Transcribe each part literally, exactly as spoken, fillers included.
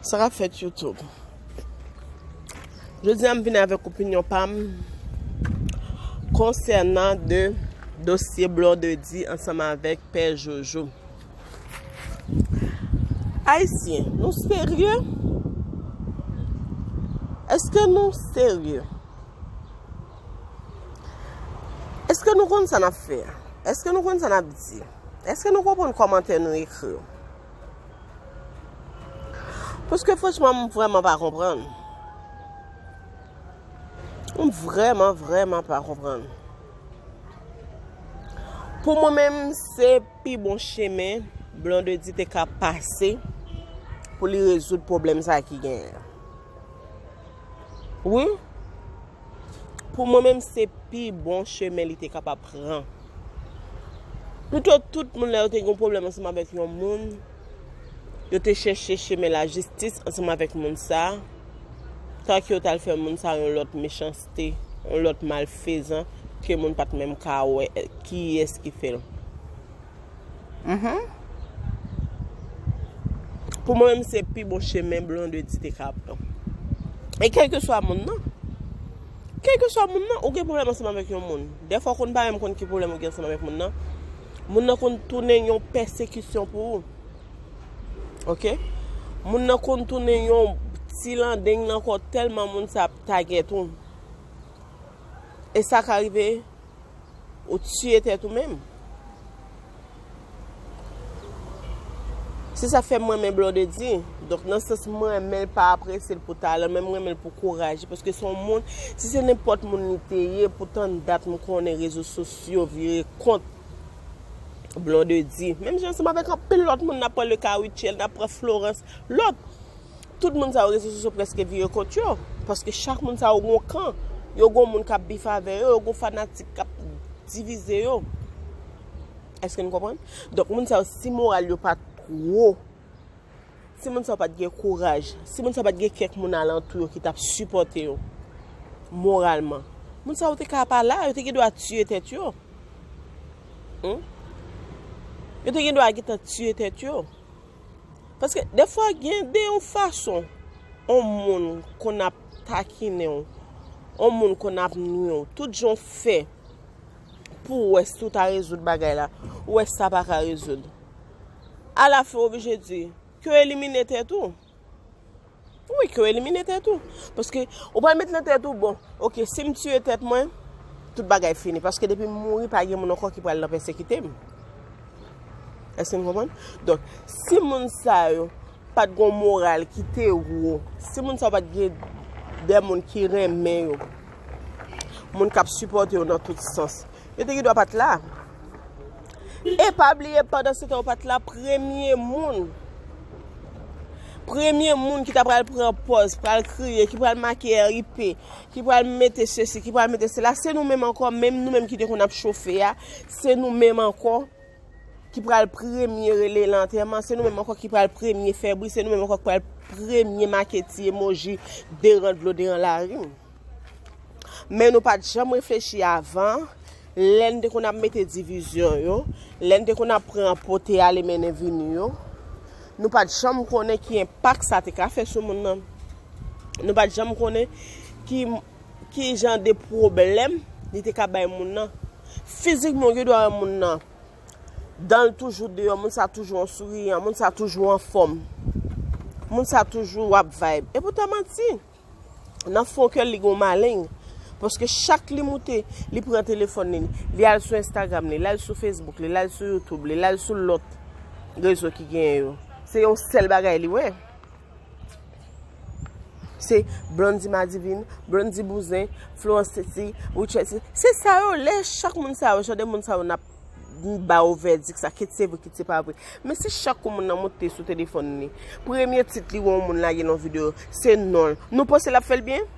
Sa k ap fèt YouTube? Jodi a, m vini avèk opinyon pa m konsènan de dosye Blondedy ansanm avèk Pè Jojo. Ayisyen, nou serye? Èske nou serye? Èske nou konn sa n ap fè? Èske nou konn sa n ap di? Èske nou konprann kòmantè nou ekri yo? Paske franchman, m vrèman pa konprann. M vrèman, vrèman pa konprann. Pou mwen menm, se pi bon chemen Blondedy te ka pase pou li rezoud pwoblèm sa ki genyen. Wi. Pou mwen menm, se pi bon chemen li te kapab pran. Pito tout moun, lè yo te gen yon pwoblèm ansanm avèk yon moun, yo te chèche chemen lajistis ansanm avèk moun sa a, tanke yo t al fè moun sa a yon lòt mechanste, yon lòt malfezan, ke moun pa t menm ka wè kiyès ki fè l. Mhm. Pou mwen menm, se pi bon chemen Blondedy te ka pran. E kèlkeswa moun nan, kèlkeswa moun nan, ou gen pwoblèm ansanm avèk yon moun. Dèfwa, ou konn pa menm konn ki pwoblèm ou gen ansanm avèk moun nan. Moun nan konn tounen yon pèsekisyon pou ou. Oke? Moun nan konn tounen yon ti landeng nan kò w tèlman moun sa ap tagèt ou. E sa ka rive, ou tiye tèt ou menm. Se sa k fè m renmen Blondedy. Donk, nan sans mwen renmen l, pa apresye l pou talan, men m renmen l pou kouraj li, paske se yon moun, si se nenpòt moun li te ye, pou tann dat m konnen rezo sosyo vire kont Blondedy. Menm jan ansanm avèk anpil lòt moun, n ap pran le ka Rutshelle, n ap pran Florence, lòt. Tout moun sa yo, rezo sosyo prèske vire kont yo. Paske chak moun sa yo gon kan. Yo gon moun k ap bif avè yo, yo gon fanatik k ap divize yo. Èske nou konprann? Donk, moun sa yo, si moral yo pa t wo, si moun sa yo pa t gen kouraj, si moun sa yo pa t gen kèk moun alantou yo ki t ap sipòte yo moralman, moun sa yo te ka pa la, yo te gen dwa tiye tèt yo. Hmm? Yo te gen dwa gentan tiye tèt yo. Paske dèfwa gen de yon fason, yon moun konn ap takinen w, yon moun konn ap nwi w, tout jan w fè pou w wè si w ta rezoud bagay la, ou wè sa pa ka rezoud. Alafen, w oblije di, ke w elimine tèt ou. Wi, ke w elimine tèt ou. Paske ou pral met nan tèt ou, bon, oke, si m tiye tèt mwen, tout bagay fini. Paske depi m mouri, pa gen moun ankò ki pral nan pèsekite m. Èske n konprann? Donk, si moun sa yo pa t gon moral ki te wo, si moun sa yo pa t gen de moun ki renmen yo, moun k ap sipòte yo nan tout sans, yo te gen dwa pa t la. E pa bliye, pandan se tan yo pa t la, premye moun, premye moun ki ta pral pran pòz, pral kriye, ki pral make R I P, ki pral mete sesi, ki pral mete sela, se nou menm ankò, menm nou menm ki te konn ap chofe a, se nou menm ankò ki pral premye rele lantèman, se nou menm ankò ki pral premye fè bri, se nou menm ankò ki pral premye make ti emoji deran dlo, deran larim. Men nou pa t janm reflechi avan, lè n te konn ap mete divizyon yo, lè n te konn ap pran pote ale mennen vini yo, nou pa t janm konnen ki enpak sa te ka fè sou moun nan. Nou pa t janm konnen ki, ki jan de pwoblèm li te ka bay moun nan. Fizikman, ou gen dwa wè moun nan, dan l toujou deyò, moun sa toujou an souriyan, moun sa toujou anfòm, moun sa toujou ap vibe. Epoutan manti. Nan fon kè l, li gon maleng. Paske chak li moute, li pran telefòn li, li al sou Instagram li, li al sou Facebook li, li al sou YouTube li, li al sou lòt rezo ki genyen yo. Se yon sèl bagay li wè. Se Blondy Madivine, Blondy Bouzen, Florence Titi, Rutshelle Titi. Se sa yo, lè chak moun sa yo, jan de moun sa yo n ap m ba ou vèdik sa, kit se vre, kit se pa vre. Men si chak kou moun nan moute sou telefòn li, premye tit li wè yon moun lage nan videyo, se non l. Nou panse l ap fè l byen?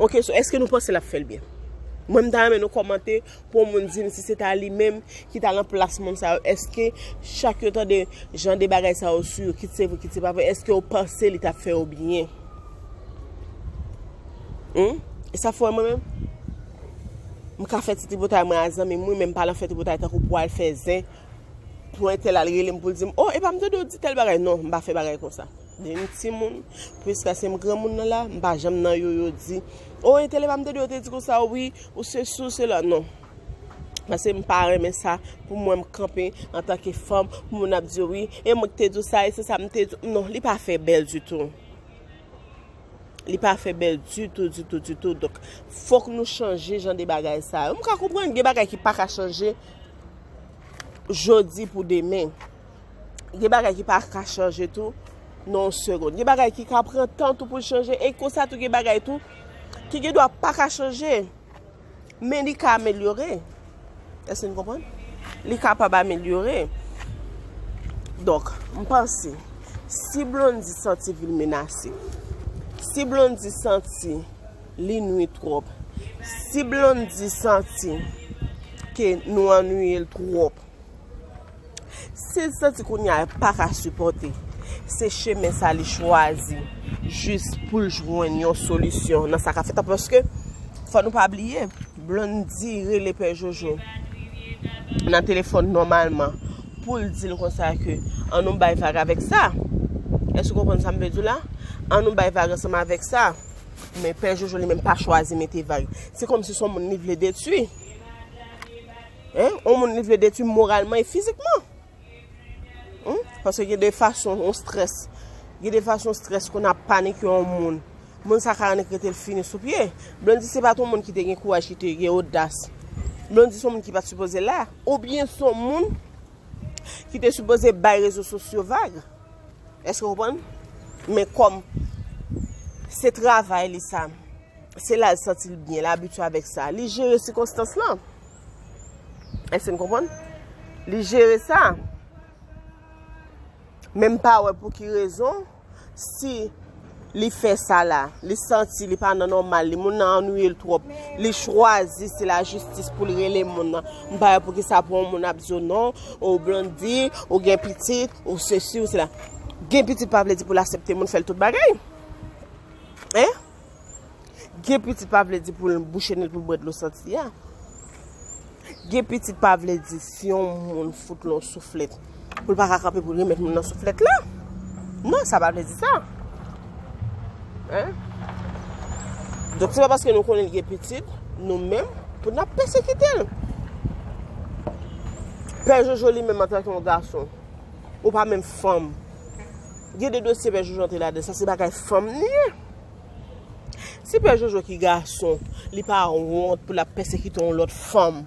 Oke, so, èske nou panse l ap fè l byen? Mwen, m ta renmen nou kòmante pou yon moun di m si se ta li menm ki ta nan plas moun sa yo, èske chak yo tande jan de bagay sa yo sou yo, kit se vre, kit se pa vre, èske yo panse li t ap fè yo byen? Hmm? E sa fè mwen menm? M ka fè ti tripotay mwen a zanmi m, wi, men m pa nan fè tripotay tankou pou al fè zen, pou entèl al rele m pou l di m, "O, epa m tande w di tèl bagay." Non, m pa fè bagay konsa. De m timoun, jiskaske m granmoun nan la, m pa janm nan yo, yo di, o, entèl pa m tande yo te di konsa, wi, ou sesi, ou sela, non. Paske m pa renmen sa, pou mwen, m kanpe antanke fanm, pou moun ap di, wi, e mwen ki te di w sa, e se sa m te di w. Non, li pa fè bèl ditou. Li pa fè bèl ditou, ditou, ditou. Donk, fòk nou chanje jan de bagay sa yo. M ka konprann gen bagay ki pa ka chanje jodi pou demen. Gen bagay ki pa ka chanje tou nan yon segonn. Gen bagay ki ka pran tan tou pou l chanje. E konsa tou gen bagay tou ki gen dwa pa ka chanje. Men li ka amelyore. Èske n konprann? Li kapab amelyore. Donk, m panse, si Blondy santi vil menase, si Blondy santi li nwi twòp, si Blondy santi ke nou annuiye l twòp, si l santi kounye a l pa ka sipòte, se chemen sa li chwazi jis pou l jwenn yon solisyon nan sa k ap fèt la. Paske, fò nou pa bliye, Blondy rele Pè Jojo nan telefòn nòmalman pou l di l konsa ke an nou bay vag avèk sa. Èske w konprann sa m vle di w la? An nou bay vag ansanm avèk sa. Men Pè Jojo li menm pa chwazi mete vag. Se kòmsi se yon moun li vle detwi. Hein? Yon moun li vle detwi moralman e fizikman. Hmm? Paske gen de fason, yon strès. Gen de fason strès konn ap panike yon moun. Moun sa ka annik rete l fini sou pye. Blondy se pa t yon moun ki te gen kouraj, ki te gen odas. Blondy se yon moun ki pa t sipoze la. Oubyen se yon moun ki te sipoze bay rezo sosyo vag. Èske w konprann? Men kòm se travay li sa, se la l santi l byen, l abitye avèk sa. Li jere sikonstans lan. Èske n konprann? Li jere sa. Men m pa wè pou ki rezon, si li fè sa la, li santi li pa nan nòmal li, moun nan annuiye l twòp, li chwazi se lajistis pou l rele moun nan. M pa wè poukisa pou yon moun ap di w non, ou Blondy, ou gen pitit, ou sesi, ou sela. Gen pitit pa vle di pou l aksepte moun fè l tout bagay. Hein? Gen pitit pa vle di pou l bouche nez pou l bwè dlo santi a. Gen pitit pa vle di si yon moun fout l yon souflèt, pou l pa ka kanpe pou l remèt moun nan souflèt la. Non, sa pa vle di sa. Hein? Donk, se pa paske nou konnen l gen pitit, nou menm, pou n ap pèsekite l. Pè Jojo li menm antanke yon gason, ou pa menm fanm. Gen de dosye Pè Jojo antre ladan, sa se bagay fanm li ye. Si Pè Jojo ki gason, li pa wont pou l ap pèsekite yon lòt fanm,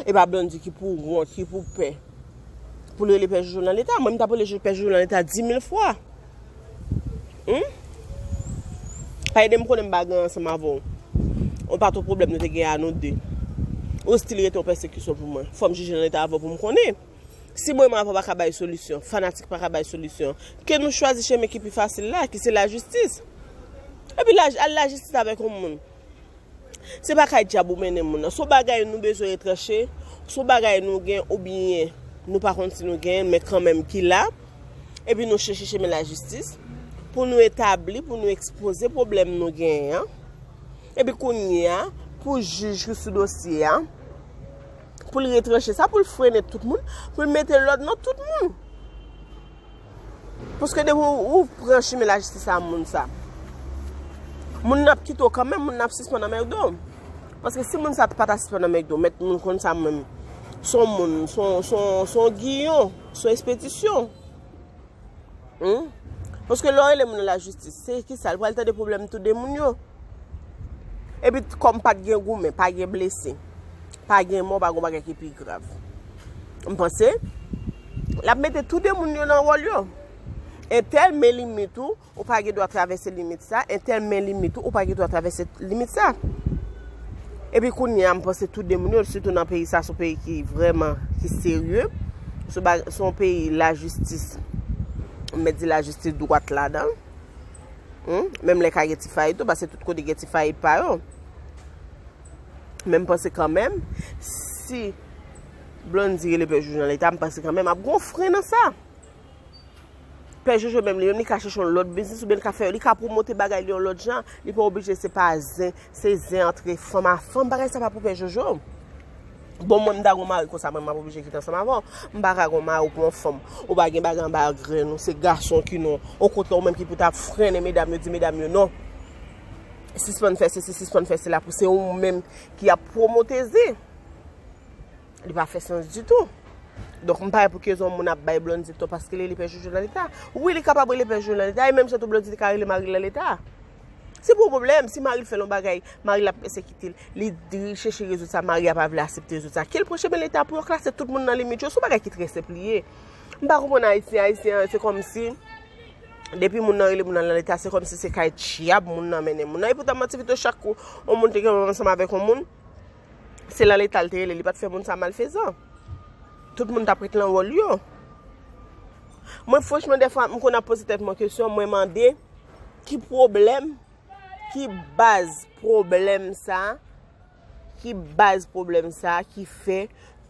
e pa Blondy ki pou wont, ki pou pè, pou l rele Pè Jojo nan leta. Mwen, m t ap rele Pè Jojo nan leta di mil fwa. Hmm? Pa ede m konnen m pa gen ansanm avè w. Yon patwon pwoblèm nou te gen a nou de. Ou still rete yon pèsekisyon pou mwen. Fò m jije nan leta avè w pou m konnen. Si mwen menm avè w pa ka bay solisyon, fanatik pa ka bay solisyon, ke nou chwazi chemen ki pi fasil la, ki se lajistis. Epi laj-, al lajistis avèk yon moun. Se pa kay dyab ou mennen moun nan. Se yon bagay nou bezwen retranche, se yon bagay nou gen oubyen nou pa konn si nou genyen l, men kanmenm ki la. Epi nou chèche chemen lajistis pou nou etabli, pou nou ekspoze pwoblèm nou genyen an. Epi kounye a, pou jij ki sou dosye a, pou l retranche sa, pou l frennen tout moun, pou l mete lòd nan tout moun. Paske depi ou, ou pran chimen lajistis a moun sa, moun nan ap kite w kanmenm, moun nan ap sispann anmède w. Paske si moun sa pa ta sispann anmède w, mèt moun konn sa menm. Se yon moun, se yon, se yon, se yon giyon, se yon ekspedisyon. Hmm? Paske lè w rele moun nan lajistis, se ki sa? L pral tande pwoblèm tou de moun yo. Epi, kòm pa t gen goumen, pa gen blese, pa gen mò, pa gen bagay ki pi grav. M panse, l ap mete tou de moun yo nan wòl yo. Entèl men limit ou, ou pa gen dwa travèse limit sa. Entèl men limit ou, ou pa gen dwa travèse limit sa. Epi kounye a, m panse tou de moun yo, sitou nan peyi sa, se yon peyi ki vrèman, ki serye. Se ba-, se yon peyi lajistis, m mèt di lajistis dwat ladan. Hmm? Menm lè ka gen ti fayit tou, paske tout kote gen ti fayit pa yo. Men m panse kanmenm, si Blondy rele Pè Jojo nan leta, m panse kanmenm ap gen yon fren nan sa. Pè Jojo menm li menm, li ka chèche yon lòt biznis oubyen li ka fè, li ka pwomote bagay li yon lòt jan. Li pa oblije se pa zen, se zen antre fanm a fanm. Bagay sa pa pou Pè Jojo. Bon, mwen, m ta gon mari konsa, mwen, m ap oblije kite ansanm avè w. M pa ka gon mari pou yon fanm. Ou pa gen bagay anba grenn ou, se gason ki non. Okontrè, ou menm ki pou ta frennen medam yo, di medam yo non. Sispann fè sesi, sispann fè sela, pou se ou menm ki ap pwomote zen. Li pa fè sans ditou. Donk, m pa wè pou ki rezon moun ap bay Blondy tò paske li rele Pè Jojo nan leta. Wi, li kapab rele Pè Jojo nan leta, e menm jan tou Blondy te ka rele mari l nan leta. Se pa yon pwoblèm, si mari l fè l yon bagay, mari l ap pèsekite l, li di, chèche rezoud sa, mari a pa vle aksepte rezoud sa. Ke l pran chemen leta pou yo klase tout moun nan limit yo, se yon bagay ki trè senp li ye. M pa konprann Ayisyen, Ayisyen an, se kòmsi, depi moun nan rele moun nan nan leta, se kòmsi se kay dyab moun nan mennen moun nan. Epoutan, manti pito chak kou, yon moun te gen ansanm avèk yon moun, se nan leta l te rele, li pa t fè moun sa malfezan. Tout moun t ap ret nan wòl yo. Mwen, franchman, dèfwa, m konn ap poze tèt mwen kesyon, mwen mande, ki pwoblèm, ki baz pwoblèm sa, ki baz pwoblèm sa ki fè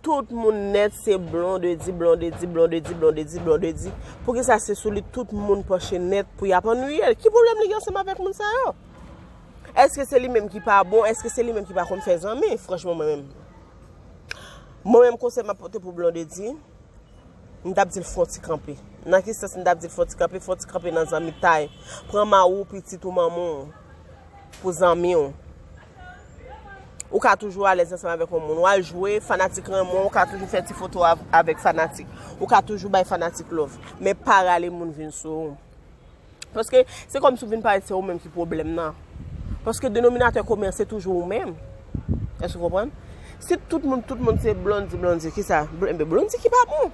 tout moun nèt se Blondedy, Blondedy, Blondedy, Blondedy, Blondedy. Poukisa se sou li tout moun panche nèt pou y ap annwiye l? Ki pwoblèm li gen ansanm avèk moun sa yo? Èske se li menm ki pa bon? Èske se li menm ki pa konn fè zanmi? Franchman, mwen menm. Mwen menm, konsèy m ap pote pou Blondedy, m t ap di l fè yon ti kanpe. Nan ki sans m t ap di l fè yon ti kanpe? Fè yon ti kanpe nan zanmitay. Pran mari w, pitit ou, manman w pou zanmi w. Ou ka toujou alèz ansanm avèk yon moun. W al jwe, fanatik renmen w, ou ka toujou fè ti foto av- avèk fanatik. Ou ka toujou bay fanatik love. Men pa rale moun vin sou ou. Paske se kòmsi w vin parèt se ou menm ki pwoblèm nan. Paske denominatè komen an se toujou ou menm. Èske w konprann? Si tout moun, tout moun se Blondy, Blondy, kisa? Bl- Enben, Blondy ki pa bon.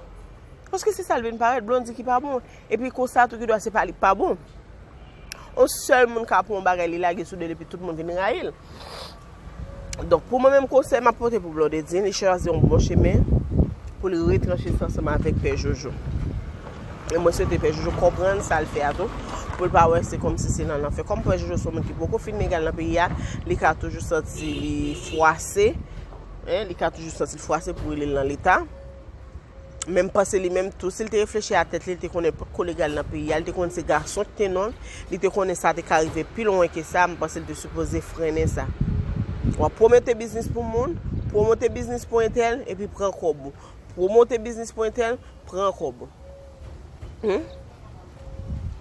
Paske se sa l vin parèt, Blondy ki pa bon. Epi konsa tou ki dwa se pa li k pa bon. Yon sèl moun ka pran yon bagay li lage sou do l epi tout moun vin rayi l. Donk, pou mwen menm, konsèy m ap pote pou Blondedy, li chwazi yon bon chemen pou li retranche sa ansanm avèk Pè Jojo. E mwen swete Pè Jojo konprann sa l fè a tou, pou l pa wè se kòmsi se nan lanfè. Kòm Pè Jojo se yon moun ki poko fin legal nan peyi a, li ka toujou santi li fwase, en, li ka toujou santi l fwase pou rele l nan leta. Men m panse li menm tou, si l te reflechi a tèt li, li te konnen l potko legal nan peyi a, li te konnen se gason ki te non l, li te konnen sa te ka rive pi lwen ke sa, m panse li te sipoze frennen sa. W ap pwomote biznis pou moun, pwomote biznis pou entèl, epi pran kòb ou. Pwomote biznis pou entèl, pran kòb ou. Hmm?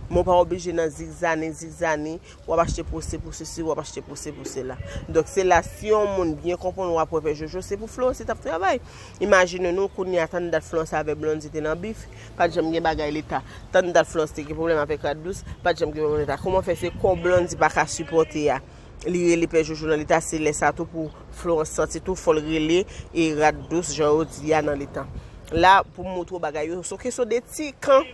Men w pa oblije nan zigzani, zigzani, w ap achte pwose pou sesi, w ap achte pwose pou sela. Donk, se la, si yon moun byen konprann, w ap wè Pè Jojo, se pou Florence t ap travay. Imajine nou, kounye a, tann dat Florence avè Blondy te nan bif, pa t janm gen bagay leta. Tann dat Florence te gen pwoblèm avèk Rad Dous, pa t janm gen pwoblèm leta. Kòman fè se kò Blondy pa ka sipòte a? Li rele Pè Jojo nan leta, se lè sa tou pou Florence santi tou, fò l rele e Rad Dous, jan yo di a nan leta. La, pou m montre w bagay yo, se yon kesyon de ti kan.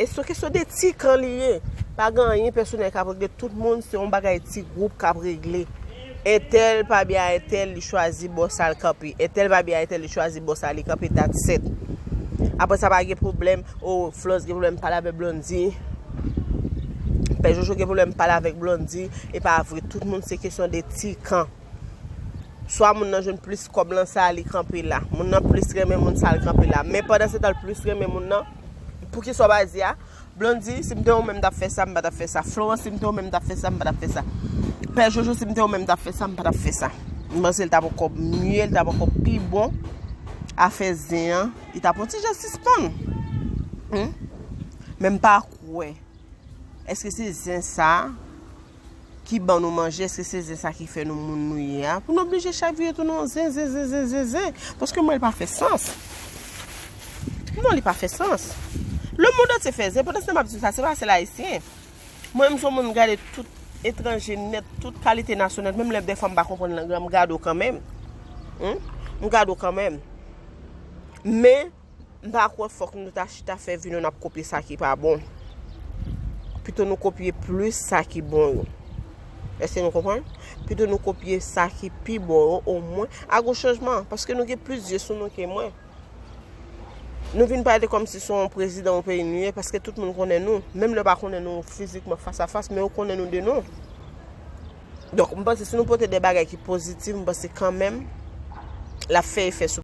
E se kesyon de ti kan li ye. Pa gen anyen pèsonèl k ap regle tout moun, se yon bagay ti gwoup k ap regle. Entèl pa byen a entèl, li chwazi bò sa l kanpe. Entèl pa byen a entèl, li chwazi bò sa li kanpe, that's it. Apre sa, pa gen pwoblèm, o, Florence gen pwoblèm pale avèk Blondy. Pè Jojo gen pwoblèm pale avèk Blondy. E pa vre, tout moun se kesyon de ti kan. Swa moun nan jwenn plis kòb lan sa li kanpe la. Moun nan plis renmen moun sa l kanpe la. Men pandan se tan l plis renmen moun nan, poukisa w pa di a? Blondy, si m te ou menm m t ap fè sa, m pa t ap fè sa. Florence, si m te ou menm m t ap fè sa, m pa t ap fè sa. Pè Jojo, si m te ou menm m t ap fè sa, m pa t ap fè sa. M panse l t ap ankò mye, l t ap ankò pi bon. Afè zen an, li t ap yon ti jan sispann. Hmm? Men m pa kwè. Èske se zen sa ki ban nou manje, èske se zen sa ki fè nou moun nou ye a? Pou nou oblije chak vi yo tounen yon zen, zen, zen, zen, zen, zen. Paske mwen, li pa fè sans. Non, li pa fè sans. Lemonn antye fè zen, pandan se tan m ap di sa, se pa sèl Ayisyen. Mwen, m se yon moun m gade tout etranje nèt, tout kalite nasyon nèt, menm lè dèfwa m pa konprann lang lan, m gade w kanmenm. Hmm? M gade w kanmenm. Men, m pa kwè fòk nou ta chita fè videyo n ap kopye sa ki pa bon. Pito nou kopye plis sa ki bon yo. Èske nou konprann? Pito nou kopye sa ki pi bon yo, omwen, a gon chanjman. Paske nou gen plis zye sou nou ke mwen. Nou vin parèt kòmsi se yon prezidan yon peyi nou ye, paske tout moun konnen nou. Menm lè yo pa konnen nou fizikman, fas a fas, men yo konnen nou de non. Donk, m panse si nou pote de bagay ki pozitif, m panse kanmenm, l ap fè efè sou